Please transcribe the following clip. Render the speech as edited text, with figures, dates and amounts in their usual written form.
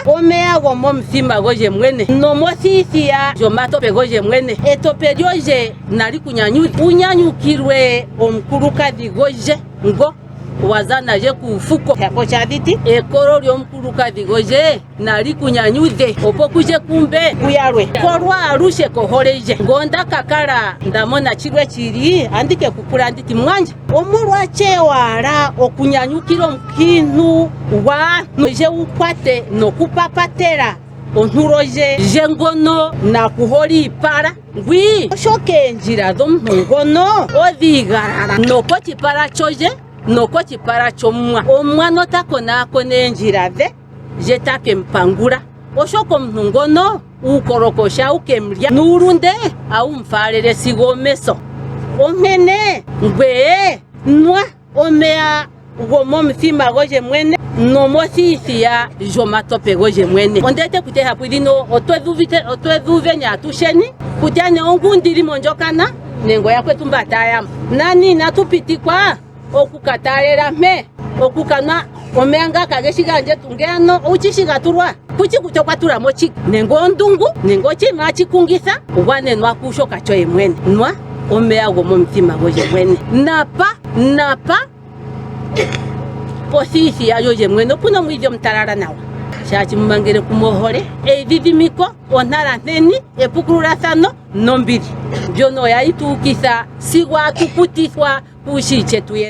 omeya gomomuthima goje mwene nomothithiya jomatope goje mwene. Etope lyoje nali ku nyanyudhe, u nyanyukilwe omukulukadhi goje ngo wa za naje kuufuko. Ekolo lyomukulukadhi goje Nali ku nyanyudhe, opo kuje kumbe kuyalwe. Kolwa alushe kohole je. Ngo nda ka kala nda mona chilwe chili, andi ke ku pula ndi ti, Mwandje, omolwache wa hala okunyanyukila omukiintu gwaantu je wu kwate nokupapatela ontulo je, je ngono nakuhola iipala? Ngwii, oshoka eendjila dhomuntu ngono odhi igalala nokochipala choje nokochipala chOmwa. Omwa nota konaakona eendjila dhe. Je ta ke mu pangula, oshoka omuntu ngono uukolokoshi au ke mu lya, nuulunde au mu faalele sigo omeso. Onkene ngweye nwa omeya gomomuthima goje mwene nomothithiya jomatope goje mwene. Ondi wete kutya ehapu dhino otwe dhi uveni atusheni, kutya nee ongundi li mondjokana nenge oyakwetu mba taa yamo. Nani inatu pitikwa oku ka taalela mpe, oku ka nwa omeya nga kage shi gandjetu, nge ano owu shi shi ga tulwa, ku shi kutya okwa tula mo chike, nenge ondungu, nenge oshinima hashi kungitha, gwanenwa kushoka choye mwene. Nwa omeya gomomuthima goje mwene. Napa, napa pothithiya yoje mwene opu na omwiidhi omutalala nawa, shaashi mu mangele kumwe ohole, eidhidhimiko, ontalanteni, epukululathano nombili. Mbyono oya yi tu ukitha sigo atu kutithwa kuushitye tu yene.